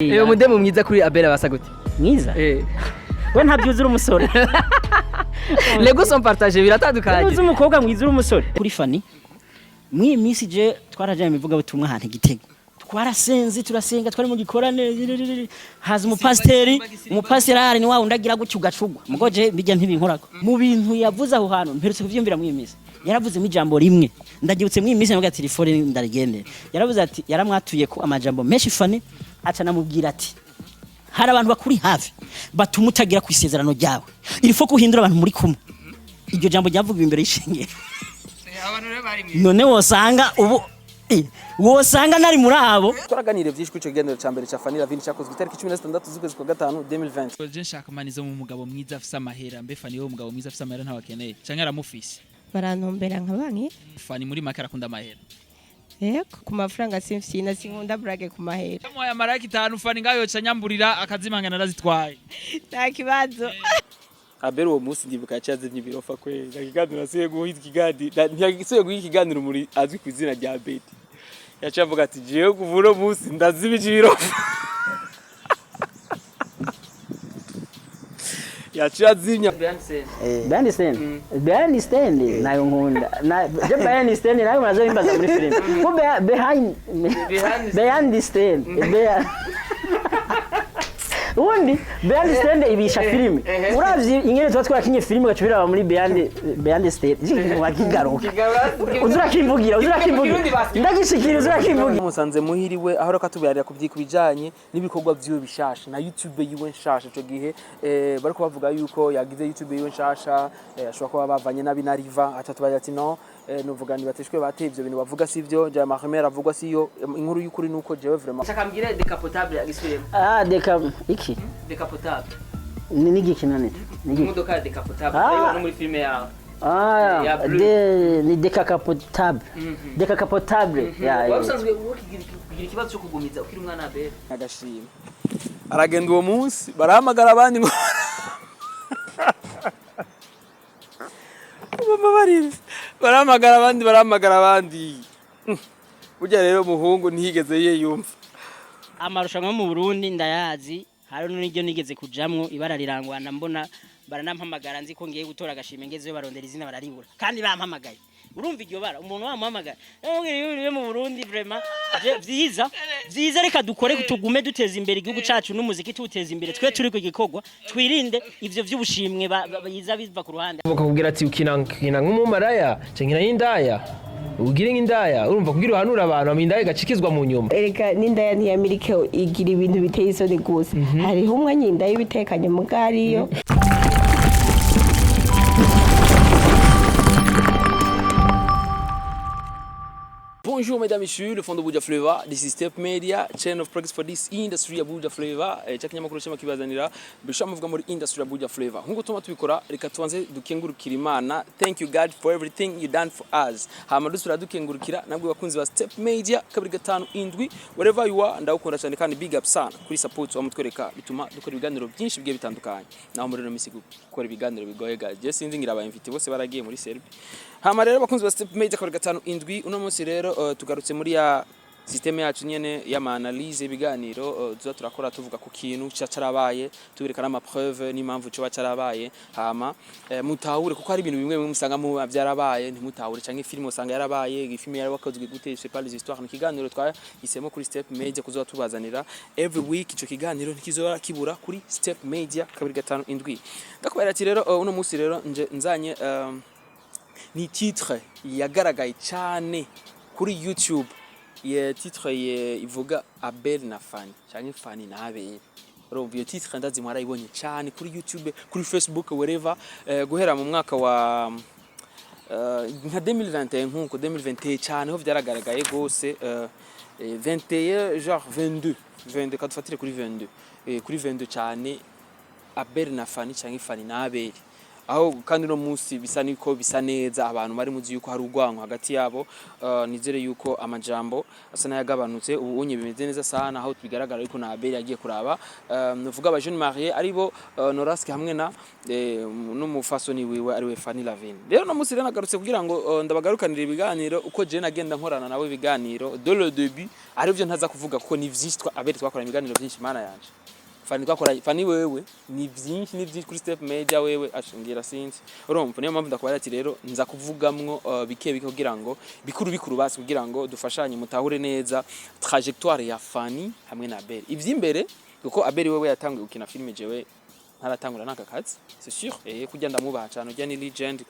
Umudemu mwiza kuri Abel basa gute? Mwiza? Eh. We ntabyuzura umusore. Les goûts sont partagés, biratandukanye. Uzi umukobwa mwiza uri umusore kuri Fani mw'iyi minsi, je twarajanye imivuga butumwa ahantu igitego, twarasenze, turasenga, twari mu gikorane, haza umupasiteri. Umupasiteri ahari ni wa wundi agira gutya ugacugwa, mugo je bijya ntibinkorako. Mu bintu yavuze aho hantu mperutse kuvyumvira mw'iyi minsi, yaravuzemo ijambo rimwe ndagibutse mw'iyi minsi, navuga telefone ndarigendera. Yaravuze ati, yaramwatuye ko amajambo menshi Fani, aca namubwira ati: "Hari abantu bakuri hafi batuma utagira ku isezerano ryawe, il faut kuhindura abantu muri kumwe." Iryo jambo ryavugiwe imbere y'ishengero. None wosanga ubu wosanga nari muri abo. Twaraganiriye byinshi kuri ico kiganiro ca mbere ca Fanny Lavine cyakozwe itariki 16 z'ukwezi kwa gatanu 2020. Je nshaka manizo mu mugabo mwiza afise amahera. Mbe Fani, wowe umugabo mwiza afise amahera ntawakeneye canke aramufise? Barantumbera nka banki. Fani muri make arakunda amahera. Yego, ku mafaranga simfyina, sinkunda burage ku mahera. Yamuhaye amaraki 5 Fani ngayo yoca nyamburira akazimangana arazitwaye. Nta kibazo. Abel uwo munsi ndibuka yaciye azimya ibirofa kweli. Nta kiganiro asubiye guha ikiganiro, ntiyasubiye guha ikiganiro muri azwi ku izina rya Beti. Yaciye avuga ati: "Jewe kuva uno munsi ndazimije ibirofa." Yaciye azimya. Behind stand, behind stand nayo nkunda na je behind stand nayo murazohimbaza muri filime ko behind, behind stand, ubundi behind stand ibisha filime. Uravye ingene tuba twarakinye filime, ugaca ubiraba muri behind stand, wakigaruka uza urakimvugira, uza urakimvugira, ndagishikira, uza urakimvugira. Musanze muhiriwe aho reka tubiharira ku bijanye n'ibikorwa vyiwe bishasha na YouTube yiwe nshasha. Ico gihe bariko bavuga yuko yagize YouTube yiwe nshasha, ashobora kuba bavanye nabi na Riva, aca tubagira ati no, nuvuga nibateshwe bate, ivyo bintu bavuga sivyo, ja mahemera avugwa siyo. Inkuru y'ukuri nuko jewe vraiment Shaka mbwire décapotable agisubiremo. Ah, deka iki? Décapotable. Ni n'igiki none? Nigiki? Imodoka ya décapotable. Ah. Urayibona no muri filime yawe. Ah, Ya bleu. De, ni décapotable. Décapotable. Ya, Wari ya. usanzwe kugira ikibazo cyo kugumiza ukiri umwana, Abel? Agashima aragenda uwo munsi, barahamagara abandi ngo bababarire, barahamagara abandi, barahamagara abandi. Burya rero umuhungu ntiyigeze yiyumva. Amarushanwa mu Burundi ndayazi, hari n'iryo nigeze kujamwo, ibara rirangwana, mbona baranampamagara nzi ko ngiye gutora agashimwe, ngezeyo barondera izina bararibura kandi bampamagaye. Urumva iryo bara umuntu wamuhamagaye yo mu Burundi, vraiment vyiza vyiza. Reka dukore, tugume duteza imbere igihugu cacu n'umuziki tuwuteza imbere. Twe turi ku gikorwa, twirinde ivyo vy'ubushimwe biza biva ku ruhande. Bakakubwira ati ukina ukina nk'umumaraya canke nkina y'indaya, ugire nk'indaya, urumva, kugira uhanure abantu hama indaya igacikizwa mu nyuma. Erega n'indaya ntiyamirike, igira ibintu biteye isoni gusa. Hariho umwanya indaya ibitekanye mugariyo. Bonjour mesdames et messieurs, le fond de Buja Flavor. This is Step Media, chain of progress for this industry ya Buja Flavor. Cha kinyamakuru cyama kibazanira bisha muvuga muri industry ya Buja Flavor. Nkuko tuma tubikora, reka tubanze dukengurukira Imana. Thank you God for everything you done for us. Hama dusubira dukengurukira nabwo bakunzi ba Step Media 257, wherever you are, ndagukunda cyane kandi big up sana kuri support wa mutwereka, bituma dukora ibiganiro byinshi bigiye bitandukanye. Naho muri no misi gukora ibiganiro bigoye guys. Je sinzi ngira aba invité bose baragiye muri Serbia. Hama rero bakunzi ba Step Media 257, uno munsi rero tugarutse muri ya système yacu nyene y'ama analyse, ibiganiro tuza turakora tuvuga ku kintu ca carabaye, tubereka n'ama preuve n'impamvu coba carabaye, hama mutahure, kuko hari ibintu bimwe bimwe musanga mu vyarabaye ntimutahure, canke film usanga yarabaye, film yarabakozwe gute, c'est pas les histoires. Ni ikiganiro twahisemo kuri Step Media kuzoba tubazanira every week. Ico kiganiro ntikizora kibura kuri Step Media 257. Ndakubwira ati rero uno munsi rero nje nzanye ni titre yagaragaye cyane kuri YouTube, ye titre ye ivuga Abel na Fanny canke Fanny na Abel. Urumva iyo titre ndazi mwarayibonye cyane kuri YouTube, kuri Facebook, wherever, guhera mu mwaka wa nka 2021, nkuko 2021 cyane ho byaragaragaye gose, 21 genre 22, 22, kadufatire kuri 22, kuri 22 cyane, Abel na Fanny canke Fanny na Abel. Aho kandi no munsi bisa niko bisa neza, abantu bari muzi yuko hari urwanko hagati yabo. Nizere yuko amajambo asa n'ayagabanutse, ubu unye bimeze neza sana, aho bigaragara yuko na Abel yagiye kuraba, nuvuga aba jeunes mariés aribo Noraske hamwe na n'umufasoni wiwe ariwe Fanny Lavine. Rero no munsi rero nagarutse kugira ngo ndabagarukanire ibiganiro uko je nagenda nkorana nawe, ibiganiro dès le début, arivyo ntaza kuvuga kuko ni vyinshi. Abel twakoranye ibiganiro vyinshi, mana yanje. Fanny twakora, Fanny wewe ni vyinshi, ni vyinshi kuri Step Media, wewe ashingira sinzi. Urumva, niyo mpamvu ndakubara ati rero nza kuvugamwo bike bike kugira ngo bikuru bikuru basi, kugira ngo dufashanye mutahure neza trajectoire ya Fanny hamwe na Abel ivy'imbere, kuko Abel wewe yatanguye gukina filime jewe ntaratangura naka kazi, c'est sûr. Kujya ndamubaha cyane, ujya ni legend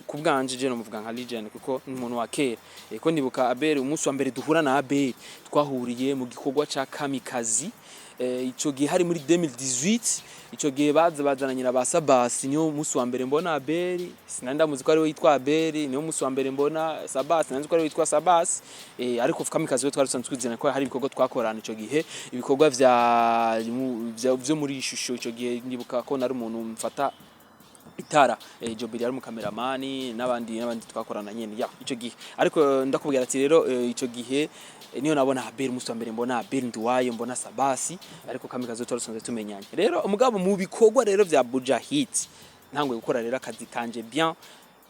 ku bwanje, je nomuvuga nka legend kuko ni umuntu wa kera. Ko ndibuka Abel, umunsi wa mbere duhura na Abel twahuriye mu gikorwa ca Kamikazi. Ico gihe hari muri 2018. Ico gihe baza bazananye na ba Sabasi. Niyo munsi wa mbere mbona Abel, sinari ndamuzi ko ariwe yitwa Abel. Niyo munsi wa mbere mbona Sabasi, sinari nzi ko ariwe yitwa Sabasi. Ariko Kamikazi we twari dusanzwe twizina ko hari ibikorwa twakorana ico gihe, ibikorwa vyo muri ishusho. Ico gihe ndibuka ko nari umuntu mfata itara, Jobiri yari umukameramani n'abandi n'abandi twakorana nyene ya ico gihe. Ariko ndakubwira ati rero ico gihe niyo nabona Abel, umunsi wa mbere mbona Abel Nduwayo, mbona Sabasi, ariko Kamikazi twari dusanzwe tumenyanye. Rero umugabo mu bikorwa rero vya Bujahit, ntanguye gukora rero akazi kanje bien,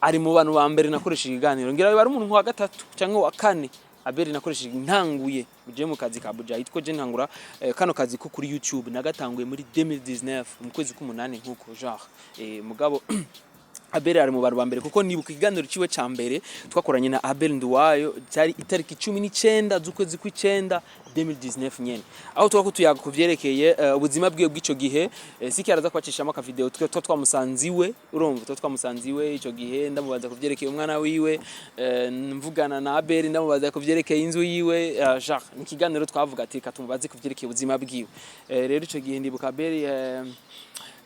ari mu bantu ba mbere nakoresheje ikiganiro. Ngira bari umuntu wa gatatu cyangwa wa kane Abel nakoresheje ntanguye uje mu kazi ka Bujahit, ko je ntangura kano kazi ko kuri YouTube nagatanguye muri 2019 mu kwezi k'umunani nkuko genre. Mugabo Abel ari mu bantu ba mbere, kuko nibuka ikiganiro ciwe ca mbere twakoranye na Abel Nduwayo cyari itariki 19 z'ukwezi kw'icenda 2019 nyene, aho twako tuyaga kuvyerekeye ubuzima bwiwe bw'ico gihe. Siki araza kwacishamo aka video twe twamusanze iwe. Urumva, twa twamusanze iwe ico gihe, ndamubaza kuvyerekeye umwana wiwe, mvugana na Abel ndamubaza kuvyerekeye inzu yiwe. Genre ni ikiganiro twavuga ati katumubaze kuvyerekeye ubuzima bwiwe. Rero ico gihe ndibuka Abel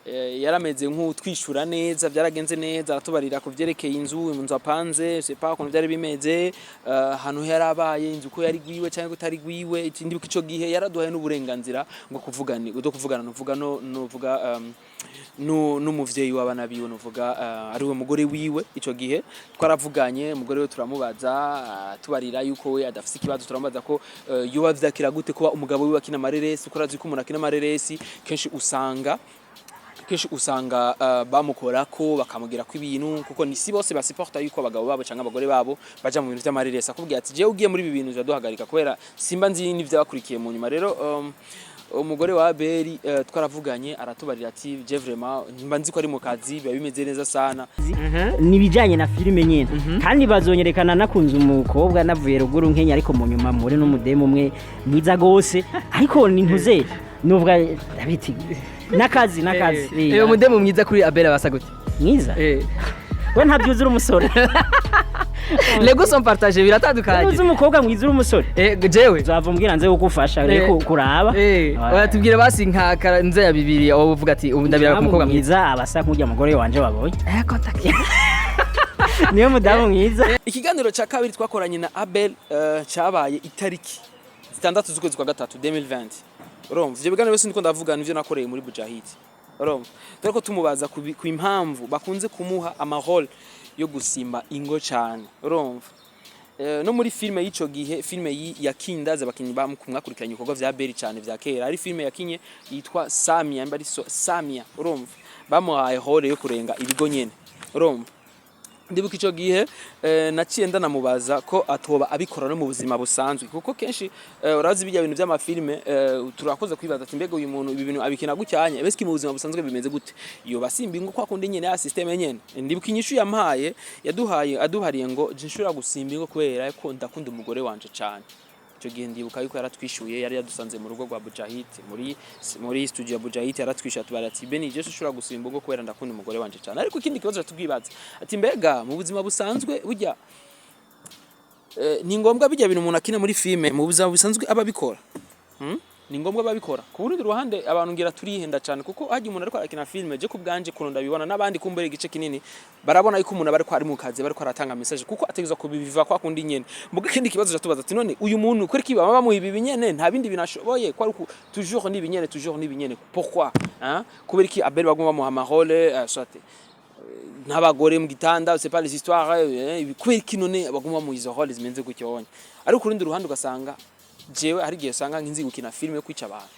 yarameze nk'utwishura neza, byaragenze neza, aratubarira ku vyerekeye inzu apanze, c'est pas ukuntu byari bimeze, ahantu yarabaye, inzu ko yari gwiwe cyangwa ko itari gwiwe. Ikindi ico gihe yaraduhaye n'uburenganzira ngo kuvugana, ngo kuvugana nuvuga no nuvuga n'umuvyeyi w'abana biwe, nuvuga ariwe mugore wiwe. Ico gihe twaravuganye umugore we, turamubaza, tubarira yuko we adafise ikibazo. Turamubaza ko yoba vyakira gute kuba umugabo wiwe akina amareresi, uko arazi ko umuntu akina amareresi kenshi usanga bamukorako bakamugira ko ibintu, kuko ni si bose basiporta yuko abagabo babo cyangwa abagore babo baja mu bintu vy'amareresi. Akubwira ati jewe ugiye muri ibi bintu duhagarika kubera simba nzi n'ivyabakurikiye mu nyuma. Rero umugore wa Abeli twaravuganye, aratubarira ati je vraiment mba nzi ko ari mu kazi, biba bimeze neza sana. Nibijanye na filime nyene, kandi bazonyerekana nakunze umukobwa navuye ruguru nkenya, ariko mu nyuma muri n'umudemu umwe mwiza gose, ariko ni ntuze nuvuga ndabiti nakazi. Umudemu mwiza kuri Abel abasa gute? Mwiza? We ntabyuzura umusore. Les goûts sont partagés, biratandukanye. Uzi umukobwa mwiza uri umusore? Jewe uzava umbwira nze kugufasha rero kuraba. Oya, tubwire basi nka nze ya bibiri aho uvuga ati ubu ndabira ku mukobwa mwiza. Mwiza abasa nk'urya mugore wanje wabonye. Contact. Niyo mudamu mwiza. Ikiganiro cya kabiri twakoranye na Abel cyabaye itariki 6 z'ukwezi kwa gatatu 2020. Urumva, ivyo biganiro byose ndiko ndavuga nivyo nakoreye muri Bujahid. Urumva, turiko tumubaza ku impamvu bakunze kumuha amarole yo gusimba ingo cyane. Urumva, no muri filme y'ico gihe, filme ya Kindaze, abakinyi bamwakurikiranye ibikorwa vya Beri cyane vya kera, ari filme yakinye yitwa Samia, mba ari Samia. Urumva, bamuhaye role yo kurenga ibigo nyene. Urumva, ndibuka ico gihe naciye ndanamubaza ko atoba abikora no mu buzima busanzwe, kuko kenshi urazi bijya bintu by'amafilme, turakoze kwibaza ati mbega uyu muntu ibi bintu abikina gucyanye, eske mu buzima busanzwe bimeze gute, iyo basimba ingo kwa kundi nyene ya system nyene? Ndibuka inyishu yampaye, yaduhaye, aduhariye ngo je nshobora gusimba ingo kubera ko ndakunda umugore wanje cane. Icyo gihe ndibuka yuko yaratwishuye, yari yadusanze mu rugo rwa Bujahid, muri studio ya Bujahid, yaratwishuye atubara ati Beni, je ushobora gusimba ubwo kubera ndakunda umugore wanje cyane. Ariko ikindi kibazo tubwibaza ati mbega mu buzima busanzwe burya ni ngombwa bijya bintu umuntu akina muri filme mu buzima busanzwe aba abikora? Ni ngombwa babikora? Ku rundi ruhande abantu ngira turihenda cyane, kuko hajya umuntu ariko arakina filme, je ku bwanje kuntu ndabibona n'abandi kumbere igice kinini barabona yuko umuntu aba ariko ari mu kazi, bariko aratanga message, kuko ategerezwa kubiviva kwa kundi nyene. Muga ikindi kibazo catubaza ati none uyu muntu kuri kiba baba bamuha ibi binyene, nta bindi binashoboye ko ari toujours ni binyene, toujours ni binyene, pourquoi, hein? Kubera iki Abel bagomba bamuha amarole, soit N'abagore mu gitanda, c'est pas les histoires, kubera iki none baguma mu izo rôle zimeze gutyo wonye? Ariko ku rundi ruhande ugasanga jewe hari igihe usanga nzi gukina filime yo kwica abantu,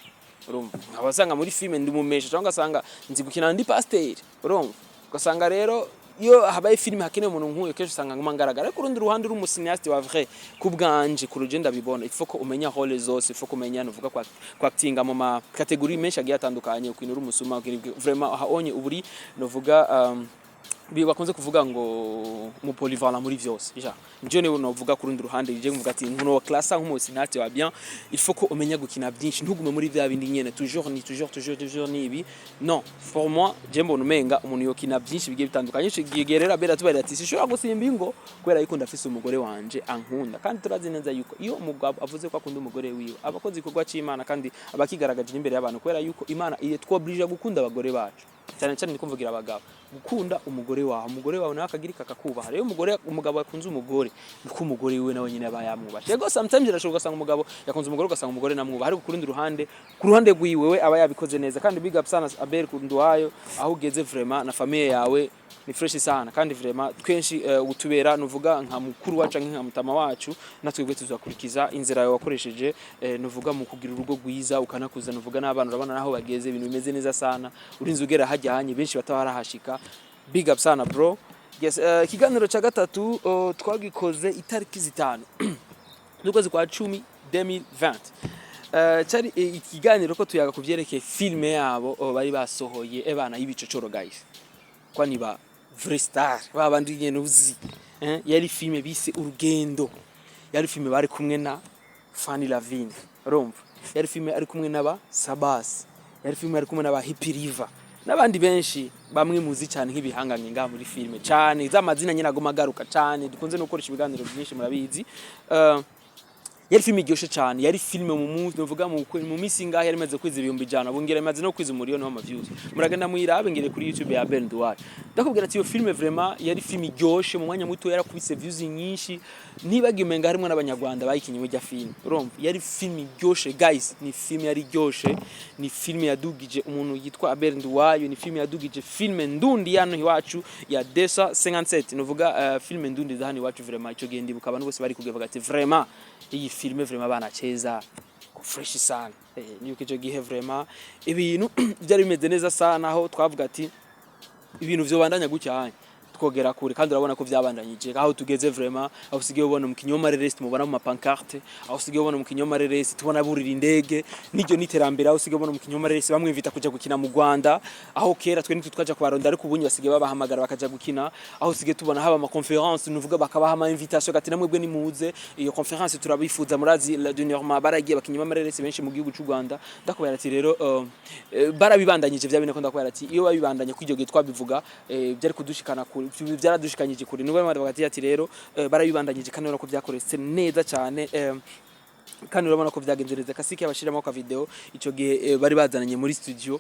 urumva, nkaba usanga muri filime ndi mumesha, cyangwa ugasanga nzi gukina ndi pasteur, urumva. Ugasanga rero iyo habaye filime hakenewe umuntu nk'uyo, kenshi usanga nguma ngaragara. Ariko urundi ruhande, uri umu cinéaste wa vrai, ku bwanje, ku rugendo ndabibona, il faut ko umenya rôle zose, il faut ko umenya nuvuga kwa actinga mu ma catégorie menshi agiye atandukanye, ukintu uri umusuma, ukintu vraiment ahonye uburi nuvuga bakunze kuvuga ngo mu polyvalent muri vyose. Ja nje ne novuga ku rundi ruhande, je mvuga ati nkuno classe nk'umu cinéaste wa bien, il faut ko umenya gukina byinshi, ntugume muri vya bindi nyene, toujours ni toujours, toujours, toujours ni ibi. Non, pour moi, je mbona umenga umuntu yokina byinshi bigiye bitandukanye. Ico gihe rero Abera tubarira ati sishobora gusimba ingo kubera yuko ndafise umugore wanje ankunda, kandi turazi neza yuko iyo umugabo avuze ko akunda umugore wiwe, aba akoze igikorwa c'Imana kandi aba akigaragaje imbere y'abantu, kubera yuko Imana iye twoblige gukunda abagore bacu cyane cyane. Niko mvugira abagabo, gukunda umugore wawe, umugore wawe nawe akagira kakakubaha. Rero umugore, umugabo akunze umugore, niko umugore wiwe nawe nyine aba yamwubashe. Yego, sometimes birashoboka ugasanga umugabo yakunze umugore, ugasanga umugore namwubaha, ariko ku rundi ruhande, ku ruhande rwiwe we aba yabikoze neza. Kandi big up sana Abel Nduwayo, aho ugeze vraiment na famille yawe ni fresh sana. Kandi vraiment twinshi utubera nuvuga nka mukuru wacu nka mutama wacu, natwebwe tuzakurikiza inzira yawe wakoresheje, nuvuga mu kugira urugo rwiza, ukanakuza nuvuga n'abana, urabona naho bageze, ibintu bimeze neza sana, urinze ugera hajyanye benshi batabarahashika. Big up sana, bro. Yes, ikiganiro cya gatatu twagikoze itariki 5 z'ukwezi kwa 10 2020. Cyari ikiganiro ko tuyaga ku byerekeye filme yabo bari basohoye, ebana y'ibicocoro guys, kwa ni ba vrai star babandi nyene uzi, yari filme bise Urugendo, yari filme bari kumwe na Fanny Lavine, urumva, yari filme ari kumwe n'aba Sabas, yari filme ari kumwe n'aba Happy River n'abandi benshi bamwe muzi cyane nk'ibihangange ngaha muri filme cyane, za mazina nyine aguma agaruka cyane, dukunze no gukoresha ibiganiro byinshi, murabizi. Yari filime iryoshe cyane, yari filime mu munsi novuga mu minsi ingahe yari imaze kwiza 100,000, bongera imaze no kwiza 1,000,000 w'ama views. Muragenda muyirabe ngere kuri YouTube ya Ben Duar. Ndakubwira ati iyo filime vraiment yari filime iryoshe, mu mwanya muto yarakubise views nyinshi, nibagiwe umenga harimo n'abanyarwanda bayikinye muri filime, urumva. Yari filime iryoshe guys, ni filime yari iryoshe, ni filime yadugije umuntu yitwa Abel Nduwayo, ni filime yadugije filime ndundi yano iwacu ya Desa 57, nuvuga filime ndundi za hano iwacu. Vraiment ico gihe ndibuka abantu bose bari kuvuga ati vraiment iyi filime vraiment banacheza fresh sana. Nibuka ico gihe vraiment ibintu byari bimeze neza sana, aho twavuga ati ibintu vyobandanya gutya twogera kure, kandi urabona ko vyabandanyije aho tugeze vraiment, aho usigaye ubona mu kinyoma reresi mubona mu ma pancarte, aho usigaye ubona mu kinyoma reresi tubona burira indege, n'iryo n'iterambere, aho usigaye ubona mu kinyoma reresi bamwimvita kuja gukina mu Rwanda, aho kera twe nitwe twaja kubaronda, ariko ubunyi basigaye babahamagara bakaja gukina, aho usigaye tubona haba ama conférence, nuvuga bakabaha ama invitation gati namwebwe nimuze iyo conférence turabifuza. Murazi la dernièrement baragiye bakinyoma mareresi benshi mu gihugu cy'u Rwanda. Ndakubwira ati rero barabibandanyije vya bintu, ndakubwira ati iyo babibandanye kw'iryo gihe twabivuga, byari kudushikana kure, byaradushikanyije kure. Nubwo bakavuga ati rero barabibandanyije, kandi urabona ko byakoretse neza cyane, kandi urabona ko byagenze neza. Kasike yabashiramo ka video ico gihe bari bazananye muri studio,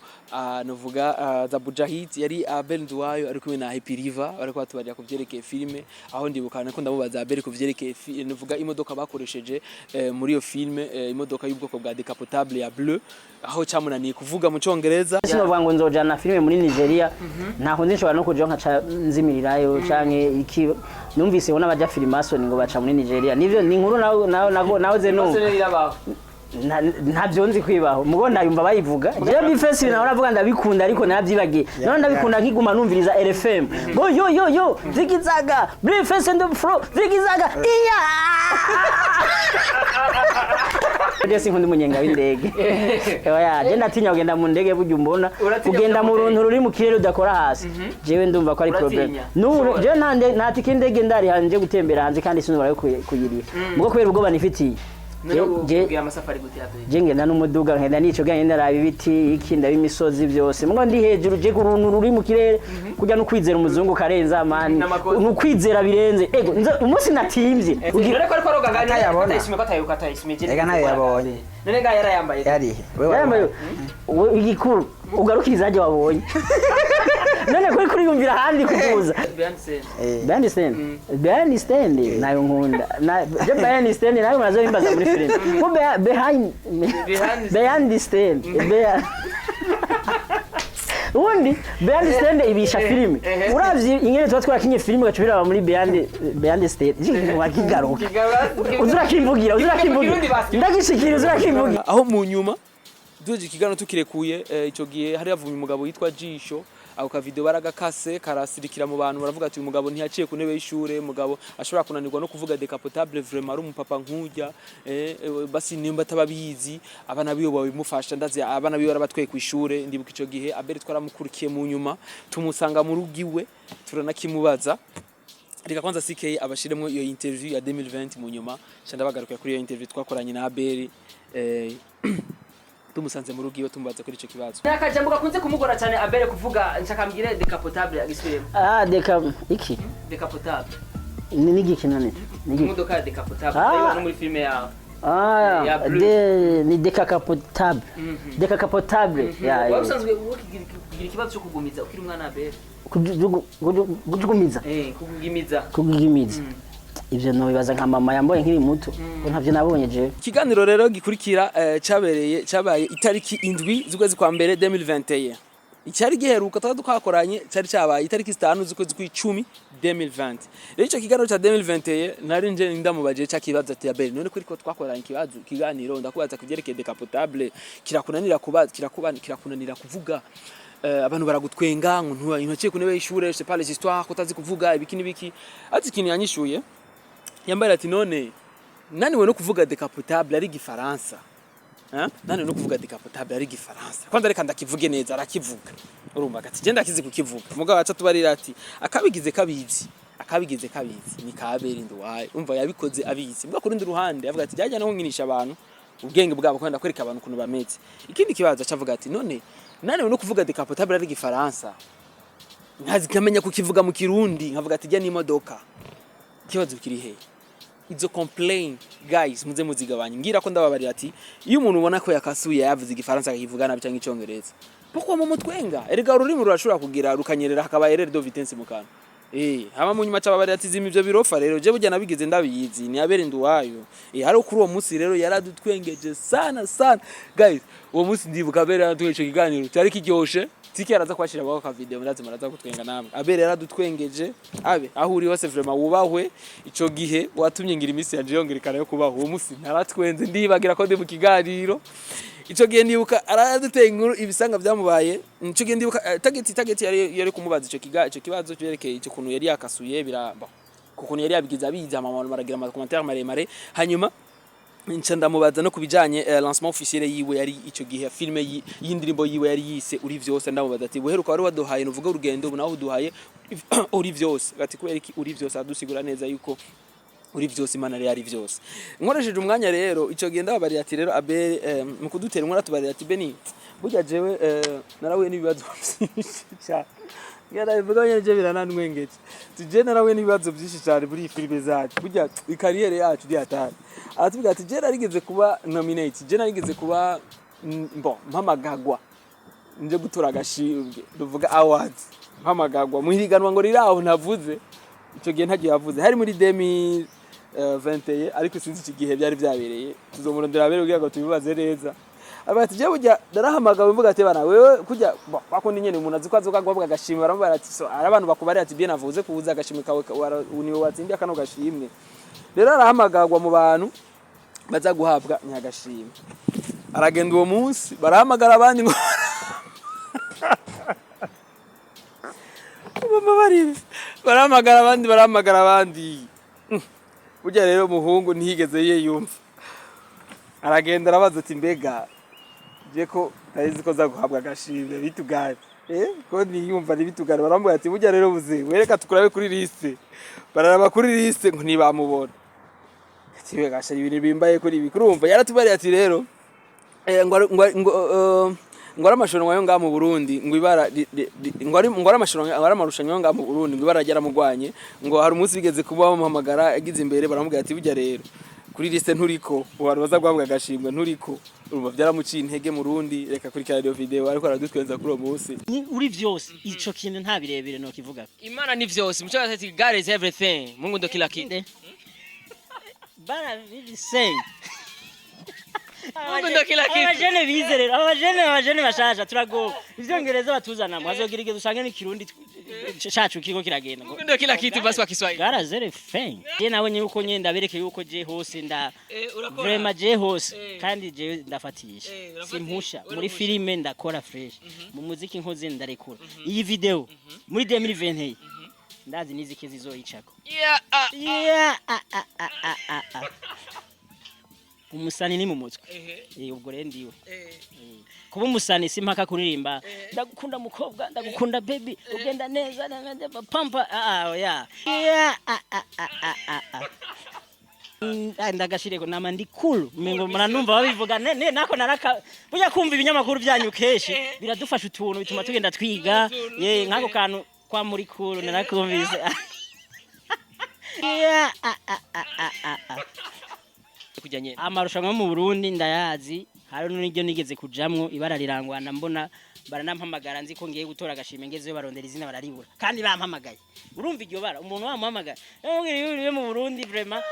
novuga za Bujahid, yari Abel Nduwayo ari kumwe na Happy River, bariko batubarira ku vyerekeye filme, aho ndibukana ko ndamubaza Abel ku vyerekeye novuga imodoka bakoresheje muri iyo filme, imodoka y'ubwoko bwa décapotable ya bleu, aho cyamunaniye kuvuga mu congereza. Sinovuga ngo nzojana filime muri Nigeria, ntaho nzi, nshobora no kujaho nkaca nzimirirayo canke iki. Numvise ngo n'abaja Freemason ngo baca muri Nigeria, nivyo ni inkuru nawe nawe nawe ze numva. Ntabyo nzi kwibaho, mugo ndayumva bayivuga. Jewe B-Face nawe uravuga ndabikunda, ariko narabyibagiye. None ndabikunda nkiguma numviriza RFM ngo yo yo yo zigizaga B-Face and the flow zigizaga iya. Je sinkunda umunyenga w'indege. Oya, je ndatinya kugenda mu ndege, burya umbona Uratinya kugenda kugenda mu mu runtu ndege? ruri mu kirere udakora hasi, jewe ndumva ko ari Uratinya? problem. N'ubu jewe nta tike y'indege ndariha nje gutembera hanze, kandi sinubara yo kuyiriha mugo kubera ubwoba nifitiye. Ubwira amasafari gute Abel? Je ngenda n'umuduga, ngenda nico ngenda ndaraba ibiti iki, ndaba imisozi byose, mugo ndi hejuru. Je kuruntu ruri mu kirere kurya no kwizera umuzungu karenza mani. N'amakosa. Nukwizera birenze ego umunsi natimvye None ko ariko aroga ngani? Atayabona. Atayishimye ko atayibuka, atayishimye. Ega ntayo yabonye. None ngaho yarayambaye. Yari wewe. Yambaye igikuru ugarukiriza hajya wabonye, none kuri yumvira ahandi kuvuza. Beyoncé. Behind stand, behind stand nayo nkunda na je behind stand nayo murazo imbaza muri film ko behind Behind behind stand. Ubundi behind stand ibisha filime. Uravye ingene tuba twarakinye filime, ugaca ubiraba muri behind stand, wakigaruka uzurakimvugira, uzurakimvugira, ndagishikira, uzurakimvugira. Aho mu nyuma duheje ikiganiro tukirekuye, ico gihe hari havumye umugabo yitwa Jisho. Ako ka video baragakase, karasirikira mu bantu, baravuga ati uyu mugabo ntiyaciye ku ntebe y'ishure, umugabo ashobora kunanirwa no kuvuga décapotable, vraiment ari umupapa nk'urya. Basi nimba atababizi, abana biwe babimufasha, ndazi abana biwe barabatwaye ku ishure. Ndibuka ico gihe Abel twaramukurikiye, mu nyuma tumusanga mu rugo iwe, turanakimubaza. Reka kwanza CK abashiremo iyo interview ya 2020, mu nyuma nca ndabagarukira kuri iyo interview twakoranye na Abel, tumusanze mu rugo iwe, tumubaza kuri ico kibazo. Ni akajambo gakunze kumugora cyane Abel kuvuga. Nshaka mbwire décapotable agisubiremo. Ah, déca iki? Décapotable. Ni nigiki none? Nigiki? Imodoka ya décapotable. Ah. Urayibona no muri filime yawe. Ah. Ya bleu. De ni décapotable, décapotable ya. Wari usanzwe kugira ikibazo cyo kugumiza ukiri umwana, Abel? Kujugumiza? Kugugimiza. Kugugimiza, ivyo nobibaza nka mama yamboye nkiri muto, ko ntavyo nabonye jewe. Ikiganiro rero gikurikira, cabereye, cabaye itariki 7 z'ukwezi kwa mbere 2021. Icyari giheruka twari twakoranye cyari cyabaye itariki 5 z'ukwezi kw'icumi 2020. Rero icyo kiganiro cya 2021 nari nje ndamubaje cya kibazo ati: "Abel, none kuri ko twakoranye ikibazo, ikiganiro, ndakubaza kuvyerekeye décapotable, kirakunanira kubaza, kirakuba kirakunanira kuvuga, abantu baragutwenga ngo ntuciye ku ntebe y'ishure, je sais pas les histoires, ko utazi kuvuga ibiki n'ibiki." Ati ikintu yanyishuye, yambaye ati: "None naniwe no kuvuga décapotable ari igifaransa? Hein? Naniwe no kuvuga décapotable ari igifaransa? Kwanza reka ndakivuge neza." Arakivuga, urumva ati genda akizi kukivuga. Mugabo aca tubarira ati akabigize kabizi, akabigize kabizi ni kabera nduwaye. Umva, yabikoze abizi. Mbwa kurundi ruhande avuga ati byajya no nkinisha abantu ubwenge bwabo, kwenda kwereka abantu ukuntu bameze. Ikindi kibazo aca avuga ati: "None naniwe no kuvuga décapotable ari igifaransa, nkazi nkamenya kukivuga mu Kirundi, nkavuga ati jya n'imodoka, ikibazo kiri hehe?" Izo complain, guys, muze muzigabanye. Ngira ko ndababarira ati iyo umuntu ubona ko yakasuye, yavuze igifaransa akakivuga nabi cyangwa icyongereza, pourquoi mu mutwenga? Erega ururimi rurashobora kugira rukanyerera, hakaba erreur de vitesse mu kanwa. Hama mu nyuma cababarira ati zima ivyo birofa. Rero je burya nabigize ndabizi, ni Abere Nduwayo. Hari kuri uwo munsi rero yaradutwengeje sana sana, guys. Uwo munsi ndibuka Abere yaradutwengeje, ico kiganiro cyari kiryoshe. Tiki araza kwashira bako ka video, murazi muraza kutwenga namwe. Abere yaradutwengeje. Abe aho uri hose, vraiment wubahwe. Ico gihe watumye ngira iminsi yanje yongerekana yo kubaho. Uwo munsi naratwenze, ndibagira ko ndi mu kiganiro. Ico gihe ndibuka araduteye inkuru ibisanga byamubaye. Ico gihe ndibuka, tageti yari kumubaza ico kibazo cyerekeye ico kuntu yari yakasuye biramba, kukuntu yari yabigize abizi. Hama baragira ama commentaire maremare. Hanyuma nca ndamubaza no kubijanye lancement officiel yiwe yari ico gihe, filme y'indirimbo yiwe yari yise Uri Vyose. Ndamubaza ati buheruka wari waduhaye nuvuga urugendo, ubu naho uduhaye Uri Vyose. Ati kubera iki Uri Vyose? Adusigura neza yuko uri vyose, Imana rero ari vyose. Nkoresheje umwanya rero ico gihe ndababarira ati rero Abel, mu kudutera inkuru atubarira ati: "Beni, burya jewe narahuye n'ibibazo byinshi cyane." Yarabivuga nyene, je birananwengeje. Tuje narahuye n'ibibazo byinshi cyane muri iyi filime zacu, burya i carrière yacu iri hatari. Aratubwira ati je narigeze kuba nominate, je narigeze kuba bon, mpamagagwa nje gutora agashimwe, tuvuga awards, mpamagagwa mu higanwa ngo riraho ntavuze. Icyo gihe ntagiye yavuze, hari muri 2021, ariko sinzi iki gihe byari byabereye. Tuzomurondera mbere kugira ngo tubibaze neza. Aba ati je burya narahamagawe, mvuga ati bana wewe kujya bakundi nyene umuntu azi ko azoka guhabwa agashimwe. Baramubwira ati so ari abantu bakubariye ati bien navuze kubuza agashimwe kawe, niwe watsindiye kano gashimwe. Rero arahamagagwa mu bantu baza guhabwa nyagashimwe, aragenda. Uwo munsi barahamagara abandi ngo babarire, barahamagara abandi, barahamagara abandi. Burya rero umuhungu ntiyigeze yiyumva, aragenda arabaza ati mbega je ko narizi ko za guhabwa agashimwe bitugane, ko niyumva ntibitugane? Baramubwira ati burya rero buze wereka tukurabe kuri liste. Bararaba kuri liste ngo ntibamubona. Ati gasha ibintu bimbaye kuri ibi. Kurumva yaratubariye ati rero ngo ari amarushanwa yo ngaha mu Burundi, ngo ibara ngo ari amarushanwa, ngo ari amarushanwa yo ngaha mu Burundi, ngo ibara ryaramugwanye. Ngo hari umunsi bigeze kuba bamuhamagara yagize imbere, baramubwira ati burya rero kuri liste nturiko, abantu baza guhabwa agashimwe nturiko. Urumva byaramuciye intege mu Rundi. Reka kurikira iyo video ariko aradutwenza kuri uwo munsi. Ni uri vyose, ico kintu nta birebire no kivuga. Imana ni vyose. Muco ati God is everything, Mungu ndo kila kitu. Bana say Mungu ndo kila kitu. Abajene bize rero, abajene bashasha turagoba ivyongereza batuzanamo, hazogira igihe dusange n'ikirundi cacu kiriko kiragenda. Mungu ndo kila kitu basi kwa Kiswahili. Garazere fen je nawe nyine uko nyine ndabereke yuko je hose nda Urakora. vraiment je hose kandi je ndafatisha. Urafatisha. Simpusha muri Urampusha. filime, ndakora fresh mu muziki, nkoze ndarekura iyi video muri 2021, ndazi nizike zizoyicako. Yeah, ah. Yeah, ah, ah, ah, ah, ah, ah. Umusani ni mu mutwe. Ubwo rero ndiwe. Kuba umusani si mpaka kuririmba ndagukunda mukobwa, ndagukunda baby, ugenda neza pampa, ah ah, yeah yeah, ah ah ah ah ah ah. Ndagashireko nama ndi cool, mengo muranumva babivuga ne nako naraka burya kumva ibinyamakuru byanyu kenshi biradufasha utuntu bituma tugenda twiga ye nk'ako kantu kwa muri cool narakumvise, yeah, ah ah ah ah ah ah. Kujya nyene. Amarushanwa yo mu Burundi ndayazi, hari n'iryo nigeze kujamwo ibara rirangwana, mbona baranampamagara nzi ko ngiye gutora agashimwe, ngezeyo barondera izina bararibura kandi bampamagaye. Urumva iryo bara umuntu wamuhamagaye yo mu Burundi, vraiment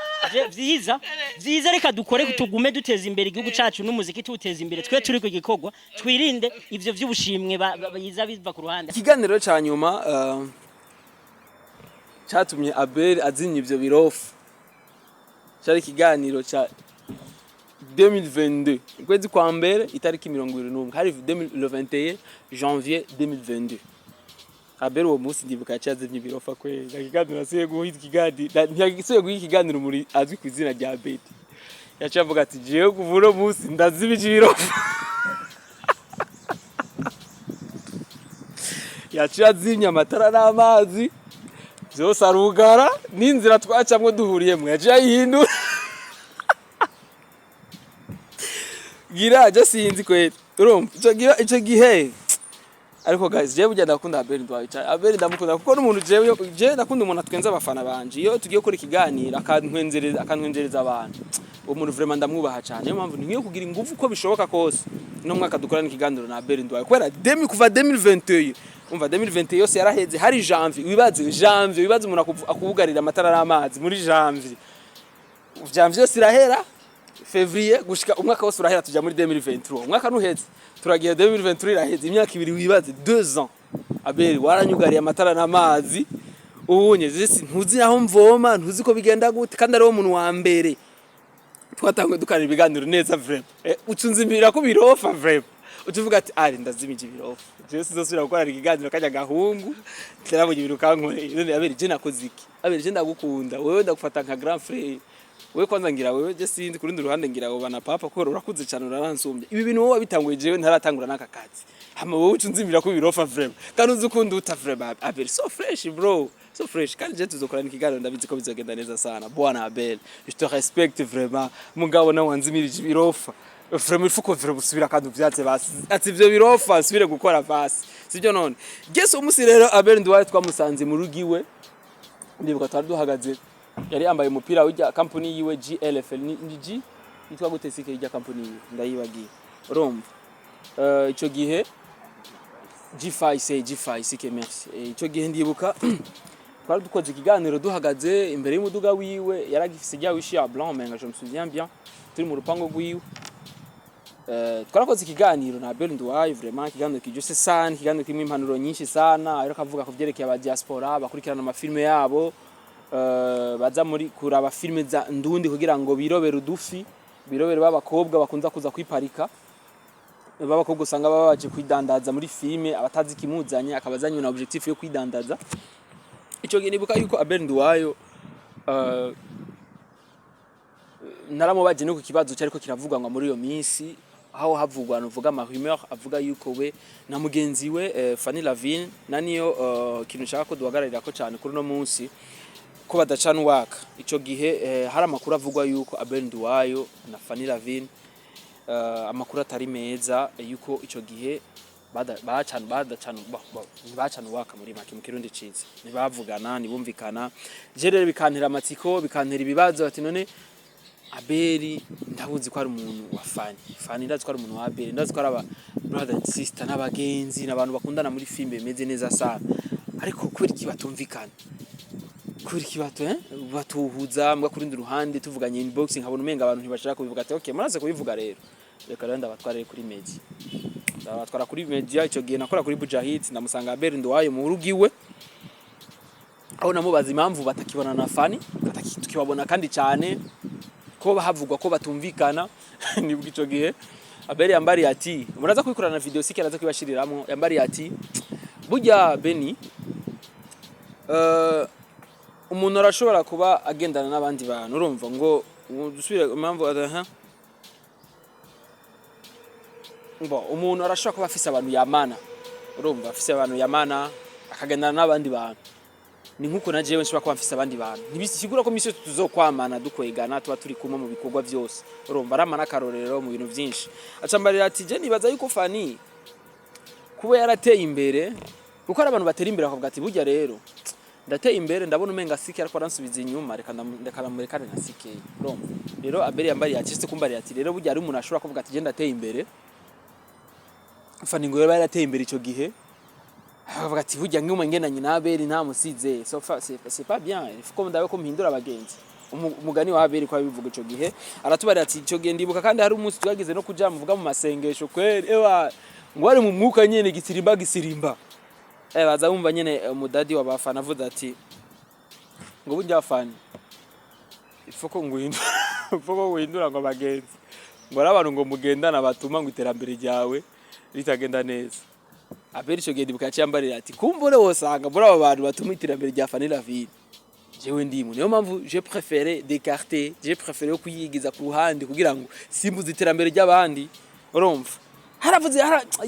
vyiza vyiza. Reka dukore, tugume duteza imbere igihugu cacu n'umuziki tuwuteza imbere, twe turi ku gikorwa, twirinde ivyo vy'ubushimwe biza biva ku ruhande. Ikiganiro ca nyuma catumye Abel azimya ivyo birofu cari ikiganiro ca 2022, ukwezi kwa mbere, itariki 21, hari 2021, janvier 2022. Abel uwo munsi ndibuka yaciye azimya ibirofa kweli. Nta kiganiro asubiye guha ikiganiro, ntiyasubiye guha ikiganiro muri azwi ku izina rya Beti. Yaciye avuga ati: "Jewe kuva uno munsi ndazimije ibirofa." Yaciye azimya amatara n'amazi byose, arugara n'inzira twacamwo duhuriyemwo yaciye ayihindura. Gira je sinzi kweli, urumva ico gihe. Ariko guys, jewe burya ndakunda Abel Ndwaye cyane. Abel ndamukunda kuko n'umuntu jewe jewe ndakunda umuntu atwenza abafana banje. Iyo tugiye gukora ikiganiro akantwenzereza abantu, uwo muntu vraiment ndamwubaha cyane. Niyo mpamvu nkwiye kugira ingufu uko bishoboka kose no mwaka dukorana ikiganiro na Abel Ndwaye, kubera kuva 2021, umva, 2021 yose yaraheze, hari janvier. Wibaze janvier, wibaze umuntu akubugarira amatara n'amazi muri janvier. Janvier yose irahera, février, gushika umwaka wose urahera, tuja muri 2023, umwaka ntuheze, turagiye 2023 iraheze, imyaka 2. Wibaze 2 ans, Abel, waranyugariye amatara n'amazi. Ubunye zisi ntuzi aho mvoma, ntuzi ko bigenda gute, kandi ari wo muntu wa mbere twatanguye dukanira ibiganiro neza vraiment. Ucunzimira ko birofa vraiment, ucuvuga ati: "Ari ndazimije ibirofa, jewe sinzosubira gukorana ikiganiro kajya gahungu, narabonye ibintu kankoreye." None Abel, je nakoze iki? Abel, je ndagukunda wewe, ndagufata nka grand frère. Wewe kwanza ngira wewe je sinzi ku rundi ruhande ngira woba na papa, kuko urakuze cyane, uraransumbye. Ibi bintu wowe wabitanguye jewe ntaratangura n'aka kazi, hama wowe ucunzimira ko birofa vraiment, kandi uzi ukunda uta vraiment. Abel, so fresh bro, so fresh. Kandi je tuzokorana ikiganiro, ndabizi ko bizogenda neza sana. Bwana Abel, je te respecte vraiment, mugabo nawe wanzimirije ibirofa vraiment, il faut ko vraiment usubira kandi uvyatse basi, ati ivyo birofa nsubire gukora basi, sibyo? None gese umusi rero Abel Nduwaye twamusanze mu rugo iwe. Ndibuka twari duhagaze, yari yambaye umupira w'ijya kampuni yiwe GLFL, ni G yitwa gute sike ijya kampuni yiwe, ndayibagiye. Urumva, ico gihe G5, c'est G5 sike, merci. Ico gihe ndibuka twari dukoze ikiganiro duhagaze imbere y'umuduga wiwe, yaragifise rya wishi ya blanc menga, je me souviens bien, turi mu rupango rwiwe. Twarakoze ikiganiro na Abel Nduwayo, vraiment ikiganiro kiryoshe sana, ikiganiro kirimo impanuro nyinshi sana. Ariko avuga ku vyerekeye aba diaspora bakurikirana amafilme yabo, baza muri kuraba filme za ndundi kugira ngo birobere udufi, birobere b'abakobwa bakunza kuza kwiparika, b'abakobwa usanga baba baje kwidandaza muri filme, abatazi ikimuzanye akaba azanywe na objectif yo kwidandaza. Ico gihe nibuka yuko Abel Nduwayo naramubaje no ku kibazo cyariko kiravugwa ngo muri iyo minsi aho havugwa, nuvuga ama rumeur avuga yuko we na mugenzi we Fanny Lavine na niyo kintu nshaka ko duhagararira ko cyane kuri no munsi, ko badacana uwaka. Ico gihe hari amakuru avugwa yuko Abel Nduwayo na Fanny Lavine, amakuru atari meza, yuko ico gihe bada- bacana badacana ntibacana uwaka, muri make mu kirundi ciza ntibavugana, ntibumvikana. Je rero bikantera amatsiko, bikantera ibibazo, ati none Abeli ndabuzi ko ari umuntu wa Fanny, Fanny ndazi ko ari umuntu wa Abeli, ndazi ko ari aba brother and sister n'abagenzi n'abantu bakundana muri filme bimeze neza sana, ariko kubera iki batumvikana? Kubera iki batuhuza? Mbwa ku rundi ruhande tuvuganye inbox nkabona umenga abantu ntibashaka kubivuga, ati okay, muraze kubivuga rero. Reka rero ndabatware kuri media, ndabatwara kuri media. Ico gihe nakora kuri Bujahid, ndamusanga Abel Nduwayo mu rugo iwe, aho namubaza impamvu batakibona na Fani, tukibabona kandi cyane ko havugwa ko batumvikana. Nibwo ico gihe Abel yambariye ati muraza kubikorana na video, sike araza kubashiriramwo. Yambariye ati burya Beni, umuntu arashobora kuba agendana n'abandi bantu, urumva ngo dusubire impamvu aha. Bo umuntu arashobora kuba afise abantu yamana, urumva afise abantu yamana akagendana n'abandi bantu. Ni nkuko na jewe nshobora kuba mfise abandi bantu, ntibisigura ko misi yose tuzokwamana dukwegana, tuba turi kumwe mu bikorwa byose. Urumva aramana akarorero mu bintu byinshi. Acambarira ati je nibaza yuko Fani kuba yarateye imbere, kuko hari abantu batera imbere bakavuga ati burya rero ndateye imbere, ndabona umenga sike ariko aransubiza inyuma, reka reka ndamurekane na sike. Urumva rero Abeli yambariye ati se kumbariye ati rero burya hari umuntu ashobora kuvuga ati je ndateye imbere. Fani ngo yaba yarateye imbere ico gihe, akavuga ati burya nk'umwe ngendanye na Abeli ntamusize, so c'est pas bien, il faut ko ndabe ko mpindura abagenzi. Umugani wa Abeli ko abivuga ico gihe aratubarira ati ico gihe ndibuka kandi hari umunsi twagize no kuja muvuga mu masengesho kweri, ewa ngo ari mu mwuka nyene gisirimba gisirimba. Baza bumva nyene umudadi w'abafana avuze ati ngo burya Fani ifoko nguhindura, ifoko nguhindura ngo abagenzi, ngo ari abantu ngo mugendana batuma ngo iterambere ryawe ritagenda neza. Abeli ico gihe ndibuka yaciye ambarira ati kumbure wosanga muri abo bantu batuma iterambere rya Fanny Lavine jewe ndimo, niyo mpamvu je préfère d'écarter, je préfère kuyigiza ku ruhande kugira ngo simbuze iterambere ry'abandi. Urumva haravuze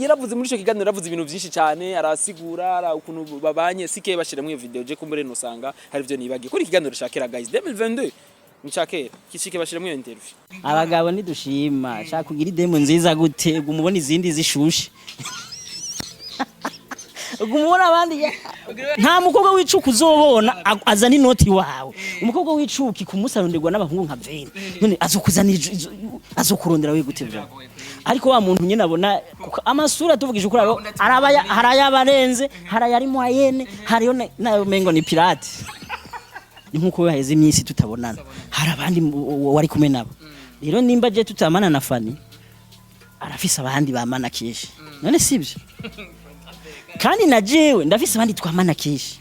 yaravuze muri ico kiganiro, yaravuze ibintu byinshi cyane, arasigura ara ukuntu babanye. Sike bashira muri iyo video, je kumbure nosanga hari ivyo nibagiye kuri ikiganiro ca kera guys, 2022 ni ca kera kishike, bashira muri iyo interview. Abagabo ntidushima, shaka kugira idemu nziza gute, guma ubona izindi zishushe, guma ubona abandi. Nta mukobwa w'icuki uzobona azana inoti iwawe. Umukobwa w'icuki kumusaronderwa n'abahungu nka veni, none azokuzanira azokurondera we gute bro? Ariko wa muntu nyine abona kuko amasura, tuvugije ukuri, hari ayabarenze, hari ayari moyenne, hariyo nayo mengo ni pirate. Ni nkuko haheze iminsi tutabonana, hari abandi wari kumwe nabo. Rero nimba je tutamana na Fani, arafise abandi bamana kenshi, none sibyo? Kandi na jewe ndafise abandi twamana kenshi,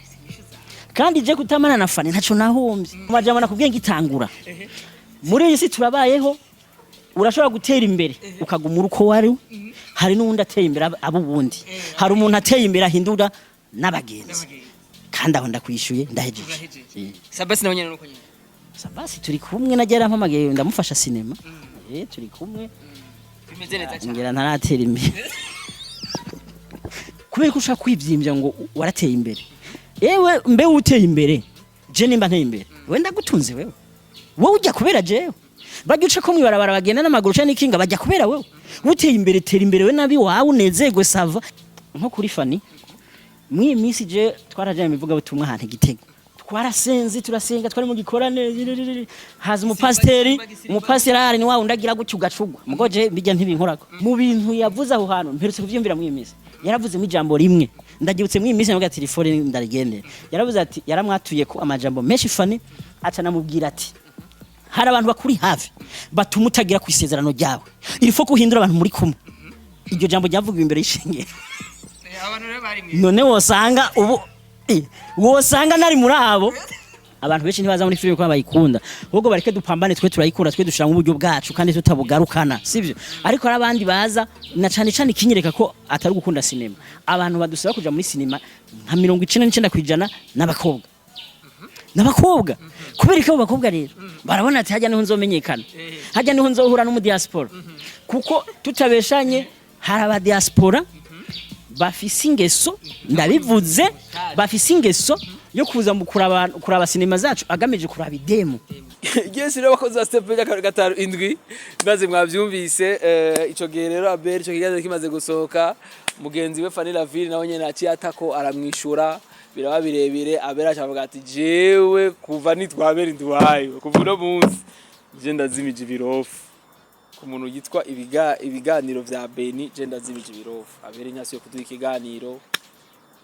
kandi je kutamana na Fani ntaco nahombye. Amajambo nakubwiye ngitangura, muri iyi si turabayeho, urashobora gutera imbere ukaguma uri uko wari. Hari n'uwundi ateye imbere aba uwundi, hari umuntu ateye imbere ahindura n'abagenzi. Kandi aho ndakwishyuye, ndahejeje. Sabasi nawe nyene nuko nyene. Sabasi turi kumwe, najya yarampamagaye ndamufasha sinema, turi kumwe. Bimeze neza cyane. Ngira ntaratera imbere kubera ko ushaka kwivyimbya ngo warateye imbere. Ewe mbe uteye imbere, je nimba nteye imbere we ndagutunze wewe, wowe ujya kubera jewe, bajya uca ko mwibarabara bagenda n'amaguru canke n'ikinga bajya kubera wewe. Uteye imbere, tera imbere we nabi wawe unezerwe, ça va. Nko kuri Fani, mw'iyi minsi je twarajanye mu ivugabutumwa ahantu igitego, twarasenze turasenga, twari mu gikorane, haza umupasiteri. Umupasiteri ahari ni wa wundi agira gutya ugacugwa, mugo je bijya ntibinkorako. Mu bintu yavuze aho hantu mperutse kuvyumvira mw'iyi minsi, yaravuzemo ijambo rimwe ndaryibutse mw'iyi minsi, navuga telefone ndarigendera. Yaravuze ati yaramwatuye ko amajambo menshi Fani, aca namubwira ati hari abantu bakuri hafi batuma utagira ku isezerano ryawe, il faut ko uhindura abantu muri kumwe. Iryo jambo ryavugiwe imbere y'ishengero. Abantu rero bari mwe. None wosanga ubu wosanga nari muri abo. Abantu benshi ntibaza muri filime kuko bayikunda, ahubwo bareke dupambane, twe turayikunda, twe dushira mu buryo bwacu kandi tutabugarukana, sivyo? Ariko hari abandi baza na cane cane ikinyereka ko atari gukunda sinema. Abantu badusaba kuja muri sinema nka 99% n'abakobwa, n'abakobwa. Kubera ko abo bakobwa rero barabona ati hajya niho nzomenyekana, hajya niho nzohura n'umudiaspora, kuko tutabeshanye hari abadiaspora bafise ingeso, ndabivuze, bafise ingeso yo kuza mu kuraba sinema zacu agamije kuraba idemu. Yes, rero bakozi ba Step Media kabiri gatanu indwi, maze mwavyumvise. Ico gihe rero Abel, ico kiganiro kimaze gusohoka, mugenzi we Fanny Lavine nawe nyene aciye atako aramwishura, biraba birebire. Abel acavuga ati jewe kuva nitwa Abel Nduwayo, kuva uno munsi je ndazimije ibirofu ku muntu yitwa ibiganiro vya Beni, je ndazimije ibirofu. Abel ntasuye kuduha ikiganiro.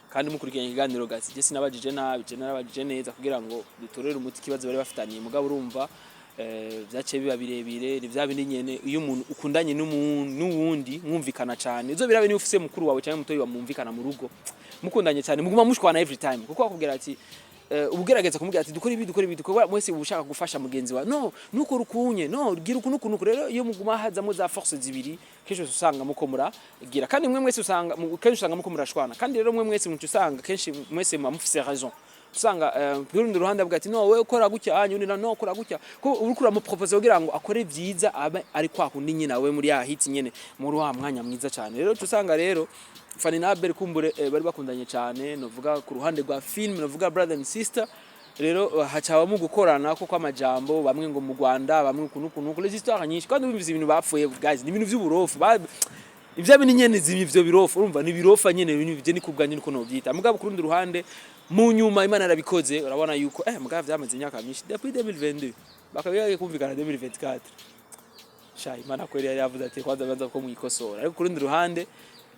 Kandi mukurikiranye ikiganiro gasi, je sinabajije nabi, je narabajije neza kugira ngo dutorere umuti ikibazo bari bafitaniye. Mugabo urumva Vyaciye biba birebire. Ni vya bindi nyene, iyo umuntu ukundanye n'uwundi mwumvikana cane, izo birabe niba ufise mukuru wawe canke mutoyi bamwumvikana mu rugo, mukundanye cane, muguma mushwana every time, kuko akubwira ati ubugerageza kumubwira ati dukora ibi, dukora ibi, dukora, mwese uba ushaka gufasha mugenzi wawe: no nukora ukunye, no gira uku nuku nuku. Rero iyo muguma hazamo za force zibiri, kenshi usanga muko muragira, kandi mwe mwese usanga kenshi usanga muko murashwana. Kandi rero mwe mwese muco usanga kenshi mwese muba mufise raison. Usanga kurundi ruhande avuga ati no, wewe ukora gutya, hanyuma undi no ukora gutya, ko uriko uramupropose kugira ngo akore vyiza, abe ari kwa kundi nyine awe muri ya hit nyene, muri wa mwanya mwiza cyane. Rero usanga rero Fanny na Abel kumbure bari bakundanye cyane, novuga ku ruhande rwa film, novuga brother and sister. Rero hacabamo gukorana ko kw'amajambo, bamwe ngo mu Rwanda, bamwe ukuntu ukuntu, les histoires nyinshi. Kandi wumvise ibintu bapfuye, guys, ni ibintu vy'uburofu. Ivya bintu nyene zimwe ivyo birofu, urumva ni birofa nyene, ibintu bije ni kubwanje niko novyita. Mugabo ku rundi ruhande, mu nyuma Imana yarabikoze. Urabona yuko mugabo vyamaze imyaka myinshi, depuis 2022 bakaba kumvikana 2024. Sha, Imana kweri yari yavuze ati kwanza banza ko mwikosora. Ariko ku rundi ruhande,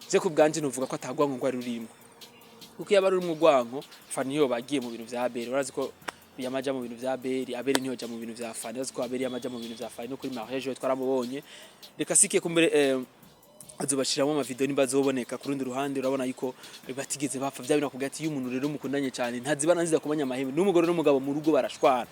je ku bwanje novuga ko atagwanko ngo ari rurimo, kuko iyo aba ari mu rwanko, Fanny yo bagiye mu bintu vya Abel. Urazi ko yamaja mu bintu vya Abel, Abel niyo ja mu bintu vya Fanny. Urazi ko Abel yamaja mu bintu vya Fanny, no kuri mariage we twaramubonye. Reka sike kumbere azobashiramo amavideo nimba azoboneka. Ku rundi ruhande, urabona yuko batigeze bapfa vya bintu. Akubwira ati iyo umuntu rero mukundanye cyane, ntazibana nziza kumanya amahembe, n'umugore n'umugabo mu rugo barashwana.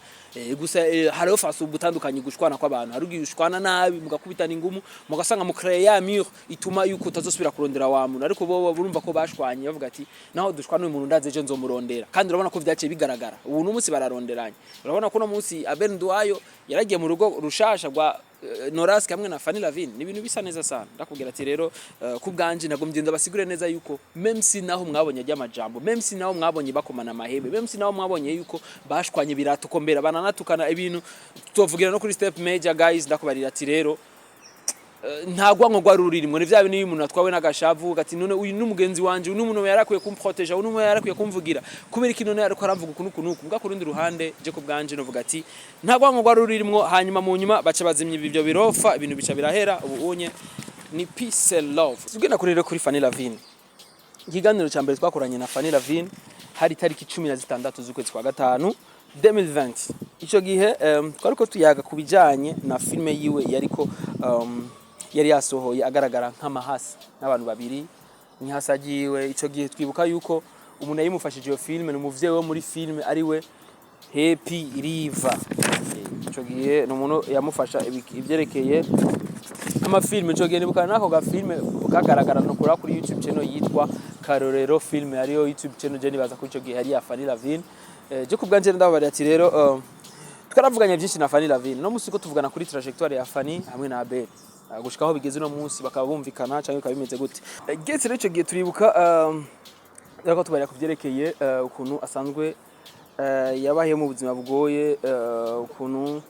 Gusa hariho façon gutandukanye gushwana kw'abantu. Hari igihe ushwana nabi, mugakubitana ingumu, mugasanga mu créer ya mur ituma yuko utazosubira kurondera wa muntu. Ariko bo urumva ko bashwanye bavuga ati naho dushwana, uyu muntu ndaze ejo nzomurondera. Kandi urabona ko vyaciye bigaragara, ubu n'umunsi bararonderanye. Urabona ko uno munsi Abel Nduwayo yaragiye mu rugo rushasha rwa Norask hamwe na Fanny Lavine. Ni ibintu bisa neza sana. Ndakubwira ati rero ku bwanje nagombye ndabasigure neza yuko même si naho mwabonye ajya amajambo, même si naho mwabonye bakomana amahembe, même si naho mwabonye yuko bashwanye biratukombera, bananatukana, ibintu tuvugira no kuri Step Major, guys, ndakubarira ati rero nta rwanko rwari rurimwo. Ni vya bintu iyo umuntu atwawe n'agashavu ati none uyu ni umugenzi wanje, uyu ni umuntu yarakwiye kumproteja, uyu ni umuntu yarakwiye kumvugira, kubera iki none ariko aramvuga uku n'uku n'uku? Mbwa ku rundi ruhande, je ku bwanje novuga ati nta rwanko rwari rurimwo. Hanyuma mu nyuma baca bazimya ibyo birofa, ibintu bica birahera. Ubu unye ni peace and love. Tugenda kuri rero kuri Fanny Lavine. Ikiganiro cya mbere twakoranye na Fanny Lavine hari tariki 16 z'ukwezi kwa gatanu 2020. Ico gihe twariko tuyaga ku bijanye na filme yiwe yariko yari yasohoye, agaragara nk'amahasi n'abantu babiri ntihasagiwe. Ico gihe twibuka yuko umuntu yayimufashije iyo filme ni umuvyeyi wo muri filme, ariwe Happy Riva. Ico gihe ni umuntu yamufasha ivyerekeye amafilme. Ico gihe nibuka nako gafilme kagaragara no kuri YouTube channel yitwa Karorero Film, ariyo YouTube channel je nibaza kuri ico gihe yari ya Fanny Lavine. Je ku bwanje ndababarira ati rero twaravuganye byinshi na Fanny Lavine. No musi ko tuvugana kuri trajectoire ya Fanny hamwe na Abel, gushika aho bigeze uno munsi, bakaba bumvikana cyangwa bikaba bimeze gute. Getse rero ico gihe turibuka ariko tubarira ku vyerekeye ukuntu asanzwe yabayeho mu buzima bugoye, ukuntu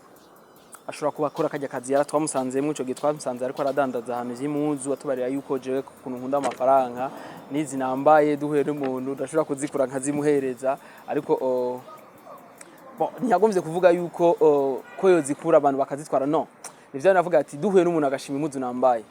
ashobora kuba akora kajya kazi yara twamusanzemo. Ico gihe twamusanze ariko aradandaza ahantu vy'impuzu, atubarira yuko jewe ukuntu nkunda amafaranga, n'izi nambaye duhuye n'umuntu ndashobora kuzikura nkazimuhereza. Ariko bon, ntiyagomvye kuvuga yuko ko yozikura abantu bakazitwara. No nivyo navuga ati duhuye n'umuntu agashima impuzu nambaye,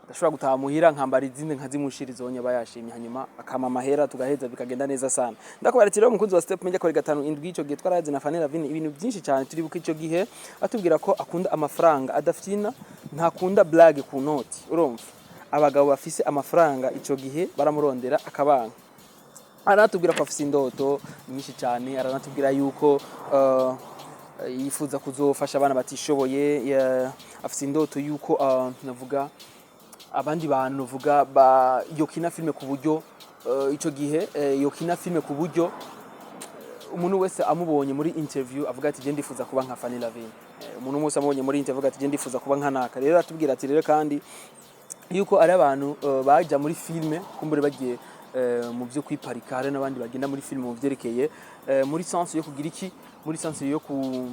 ndashobora gutaha muhira nkambara izindi nkazimushira izo aba yashimye, hanyuma akama amahera, tugaheza bikagenda neza sana. Ndakubara ati rero mukunzi wa Step Media, kore gatanu indwi. Ico gihe twarazi na Fanny Lavine ibintu byinshi cyane. Turibuka ico gihe atubwira ko akunda amafaranga, adafina, ntakunda blague ku noti. Urumva abagabo bafise amafaranga ico gihe baramurondera akabanga. Aranatubwira ko afise indoto nyinshi cyane, aranatubwira yuko yifuza kuzofasha abana batishoboye, afise indoto yuko navuga abandi bantu novuga ba yokina filme ku buryo ico gihe yokina filme ku buryo umuntu wese amubonye muri interview avuga ati je ndifuza kuba nka Fanny Lavine. Umuntu wese amubonye muri interview avuga ati je ndifuza kuba nka naka. Rero atubwira ati rero kandi yuko ari abantu baja muri filme kumbure bagiye mu byo kwiparika, hari n'abandi bagenda muri filme mu vyerekeye muri sens yo kugira iki, muri sens yo ku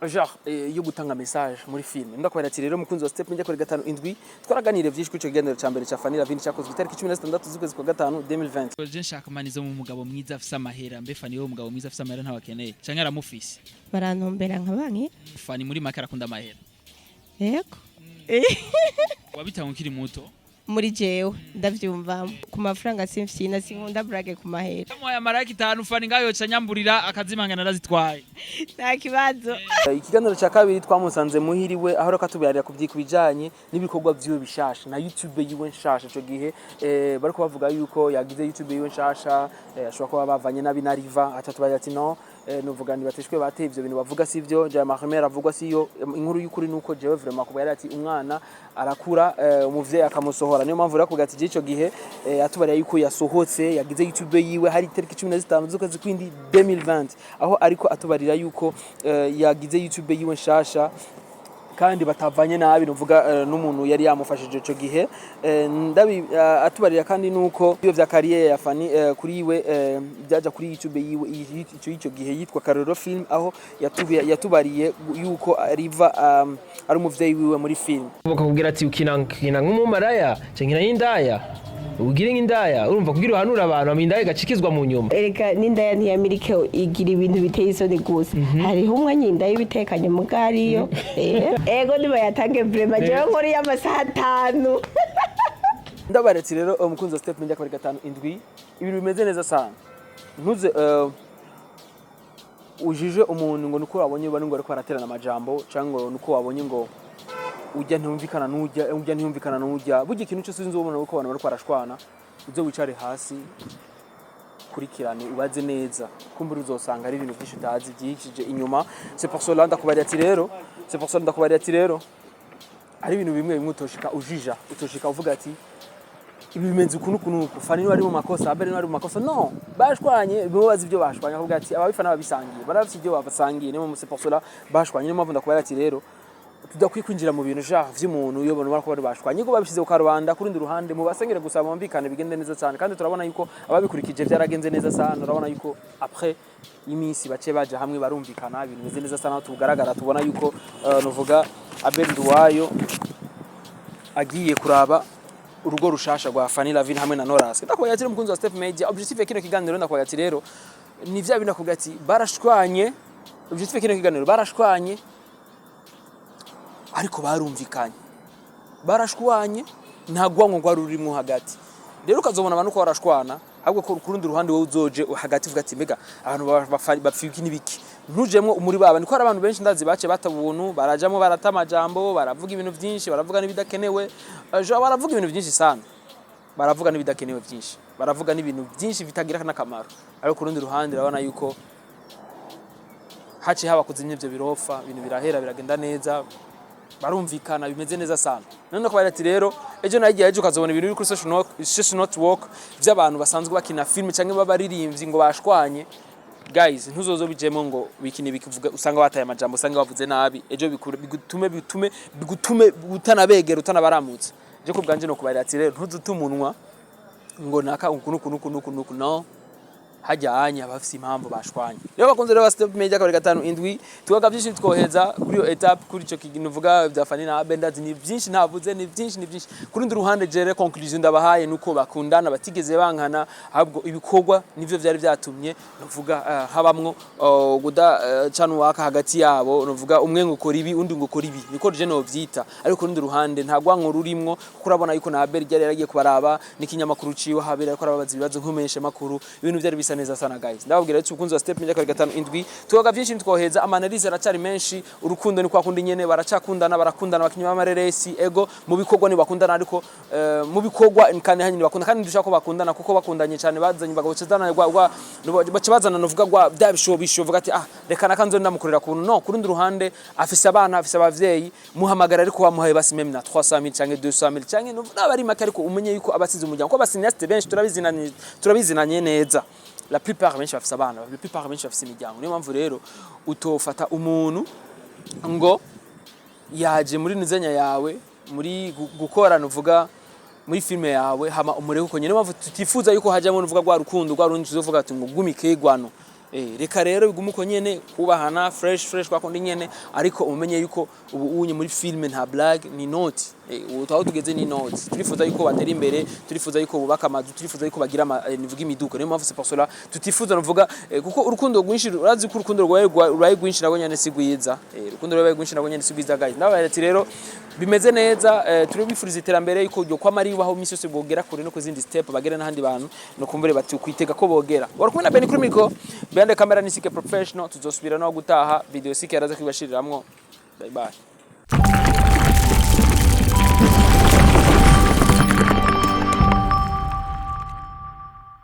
genre yo gutanga message muri filme. Ndakubwira ati rero mukunzi wa Step Media, kuri gatanu indwi twaraganiriye vyinshi kuri ico kiganiro ca mbere ca Fanny Lavine cyakozwe itariki 16 z'ukwezi kwa gatanu 2020. Je nshaka manizo mu mugabo mwiza afise amahera. Mbe Fanny, wowe umugabo mwiza afise amahera ntawakeneye canke aramufise? Barantumbera nka banki. Fanny muri make arakunda amahera. Yego. Wabitanga ukiri muto? Muri jewe ndavyumvamo ku mafaranga simfyina, sinkunda blague ku mahera. Muhaye amaraki 5, Fani ngayo yoca nyamburira akazimangana arazitwaye. Nta kibazo. Ikiganiro cya kabiri twamusanze muhiriwe, aho reka tubiharira ku bijanye n'ibikorwa vyiwe bishasha na YouTube yiwe nshasha. Ico gihe bariko bavuga yuko yagize YouTube yiwe nshasha, ashobora kuba bavanye nabi na Riva, aca tubagira ati no, nuvuga ntibateshwe bate, ivyo bintu bavuga sivyo, jaya mahemera avugwa siyo. Inkuru y'ukuri nuko jewe vraiment kuba yari ati umwana arakura, umuvyeyi akamusohora. Niyo mpamvu rero ati ico gihe atubariye yuko yasohotse, yagize YouTube yiwe, hari itariki 15 z'ukwezi kwindi 2020, aho ariko atubarira yuko yagize YouTube yiwe nshasha kandi batavanye nabi, nuvuga n'umuntu yari yamufashije ico gihe. Ndabi atubarira kandi nuko iyo vya carrière ya Fani kuri iwe byaja kuri YouTube yiwe ico gihe yitwa Karoro Film, aho yatubariye yuko Riva ari umuvyeyi wiwe muri film. Bakakubwira ati ukina ukina nk'umumaraya canke nkina nk'indaya, ugire nk'indaya, urumva, kugira uhanure abantu, hama indaya igacikizwa mu nyuma. Erega n'indaya ntiyamirike igira ibintu biteye isoni gusa. Hariho umwanya indaya ibitekanye mugariyo. Ego, nibayatange vraiment, jewe nkora y'amasaha 5. Ndabaretse rero, umukunzi wa Step Media 257, ibintu bimeze neza sana. Ntuze ujije umuntu ngo nuko wabonye bano ngo ariko baraterana amajambo, cyangwa ngo nuko wabonye ngo ujya ntiyumvikana n'ujya, ujya ntiyumvikana n'ujya. Burya ikintu cyose uzi ubona uko abantu bariko barashwana, uze wicare hasi, kurikirane, ubaze neza, kumbura uzosanga ari ibintu byinshi utazi byihishije inyuma. C'est pour cela ndakubariye ati rero, c'est pour cela ndakubariye ati rero, hari ibintu bimwe bimwe utoshika ujija, utoshika uvuga ati ibi bimeze uku n'uku n'uku, Fani niwe ari mu makosa, Abel niwe ari mu makosa. No bashwanye bo bazi ibyo bashwanye, akavuga ati ababifana babisangiye, barafite ibyo basangiye, niyo mpamvu, c'est pour cela bashwanye. Niyo mpamvu ndakubwira ati rero tudakwiye kwinjira mu bintu genre vy'umuntu iyo bona ko bari bashwanye, ko babishize ku karubanda. Ku rundi ruhande mubasengere gusa bumvikane, bigende neza cyane. Kandi turabona yuko ababikurikije byaragenze neza sana. Urabona yuko après iminsi bace baja hamwe, barumvikana, ibintu bimeze neza sana. Aho tugaragara tubona yuko nuvuga Abel Nduwayo agiye kuraba urugo rushasha rwa Fanny Lavine hamwe na Noras. Ndakubwira ati umukunzi wa Step Media, objectif ya kino kiganiro, ndakubwira ati rero ni vya bintu nakubwira ati barashwanye. Objectif ya kino kiganiro, barashwanye ariko barumvikanye, barashwanye nta rwango rwari rurimo hagati. Rero ukazobona abantu ko barashwana, ahubwo ko ku rundi ruhande wowe uzoje hagati uvuga ati mbega abantu bapfa iki n'ibiki, ntujemwo muri baba. Niko hari abantu benshi ndazi bace bata ubuntu, barajamwo, barata amajambo, baravuga ibintu byinshi, baravuga n'ibidakenewe. Baravuga ibintu byinshi sana, baravuga n'ibidakenewe byinshi, baravuga n'ibintu byinshi bitagira n'akamaro. Ariko ku rundi ruhande urabona yuko haciye haba kuzimya ivyo birofa, ibintu birahera, biragenda neza, barumvikana, bimeze neza sana. None ko ati rero ejo nagiye, ejo ukazobona ibintu biri kuri social network by'abantu basanzwe bakina film cyangwa b'abaririmbyi ngo bashwanye. Guys, ntuzozo bijemo ngo biki nibikivuga, usanga wataye amajambo, usanga wavuze nabi, ejo bigutume bigutume utanabegera, utanabaramutse. Je ku bwanje no kubarira ati rero ntuzute umunwa ngo naka uku nuku nuku nuku nuku. No hajyanye abafise impamvu bashwanye. Rero bakunze rero ba Step Media 257, tugaga byinshi twoheza kuri iyo étape, kuri ico kintu uvuga bya Fani na Abel. Ndazi ni byinshi ntavuze, ni byinshi, ni byinshi. Kuri rundi ruhande jere conclusion ndabahaye nuko bakundana, batigeze bankana, ahubwo ibikorwa nivyo vyari vyatumye nuvuga habamwo guda cana waka hagati yabo, nuvuga umwe ngo ukora ibi, undi ngo ukora ibi, niko je no vyita. Ariko ku rundi ruhande nta gwanko rurimwo, kuko urabona yuko na Abel yari yaragiye kubaraba n'ikinyamakuru ciwe habera, ariko arababaza ibibazo nk'umenyesha makuru, ibintu vyari bisa neza sana. Guys, ndababwira rero umukunzi wa Step Media 257, tugaga byinshi ntitwoheza, ama analyse aracari menshi. Urukundo ni kwa kundi nyene, baracakundana, barakundana, bakinyi b'amareresi. Ego, mu bikorwa ni bakundana, ariko mu bikorwa kandi hanyine bakunda, kandi dushaka ko bakundana, kuko bakundanye cyane bazanye bagacezana rwa rwa baca bazana nuvuga rwa bya bishobisho, vuga ati ah, reka nakanzo ndamukorera kuntu. No ku rundi ruhande afise abana, afise abavyeyi, muhamagara ariko wamuhaye basi même na 300 000 canke 200 000 canke naba ari make, ariko umenye yuko abasize umuryango, ko aba cinéastes benshi turabizinanye, turabizinanye neza, la plupart benshi bafise abana, la plupart benshi bafise imiryango. Niyo mpamvu rero utofata umuntu ngo yaje muri nuzenya yawe, muri gukora nuvuga muri filme yawe, hama umureke uko nyene. Niyo mpamvu tutifuza yuko hajamo nuvuga rwa rukundo rwa rundi tuzovuga ati ngo gumikegwano. Reka rero bigume uko nyene, kubahana fresh fresh kwa kundi nyene, ariko umenye yuko ubu unye muri filme nta blague, ni noti. Ubu aho tugeze ni notes, turifuza yuko batera imbere, turifuza yuko bubaka amazu, turifuza yuko bagira nivuga imiduka. Niyo mpamvu, c'est pour cela tutifuza nuvuga kuko urukundo rwinshi, urazi ko urukundo rwawe rwaye rwinshi nabwo nyene si rwiza. Urukundo rwawe rwinshi nabwo nyene si rwiza, guys. Ndabaye ati rero bimeze neza, turabifuriza iterambere yuko ryo kwama ribaho imisi yose, bogera kure no kuzindi step, bagera n'ahandi bantu no kumbure bati kwitega ko bogera. Wari kumwe na Ben kuri micro, behind the camera ni Sike Professional. Tuzosubira no gutaha video, Sike yaraza kwibashiriramwo. Bye bye.